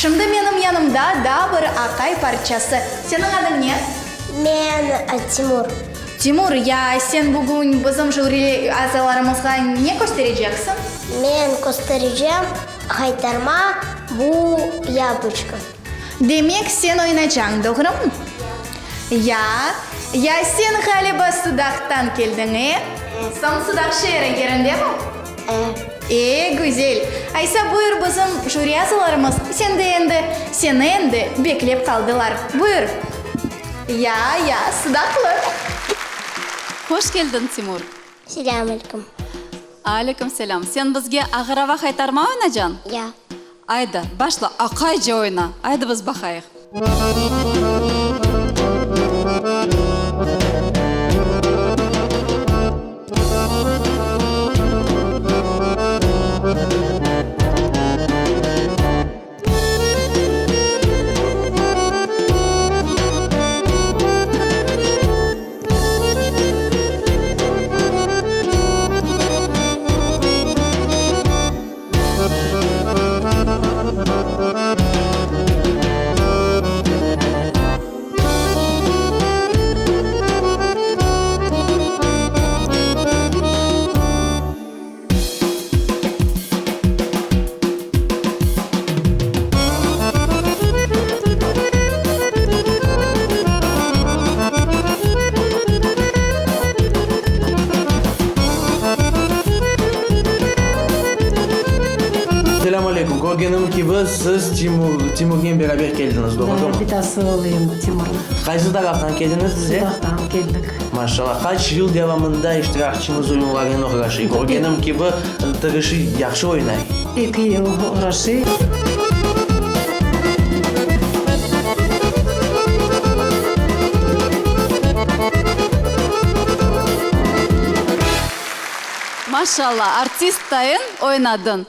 Şimdi menim yanımda daa bir aqay parçası. Seniñ adıñ ne? Men Timur. Timur, ya sen bugün bizim jüri azalarımızğa ne köstereceksiñ? Men kösterecem Haytarma, bu yablçko. Demek, sen oynacañ, doğrumı? Ya, ya sen ğaliba Sudaqtan keldiñ, e? Soñ Sudaq şeeri yerindemi? E. E, güzel! Aysa, buyur, bizim jüri azalarımız sende endi, seni endi beklep qaldılar. Buyur! Ya, ya, Sudaqlı! Hoş keldiñ, Timur! Selâm aleyküm! Aleyküm selâm! Sen bizge Ağır ava haytarma oynacañ? Ya. Ayda, başla, aqayca oyna! Ayda biz baqayıq. Selâm aleyküm! Körgenim kibi, siz Timur, Timurnen beraber keldiñiz, doğrumı? Da, bitası olayım Timurnıñ. Qaysı taraftan keldiñiz bize? Sudaqtan keldik. Maşallah! Qaç yıl devamında iştirakçımız oyunlarnen oğraşıy? Körgenim kibi, tırışıy, yahşı oynay. Eki yıl oğraşıy. Maşallah, artist tayın oynadıñ.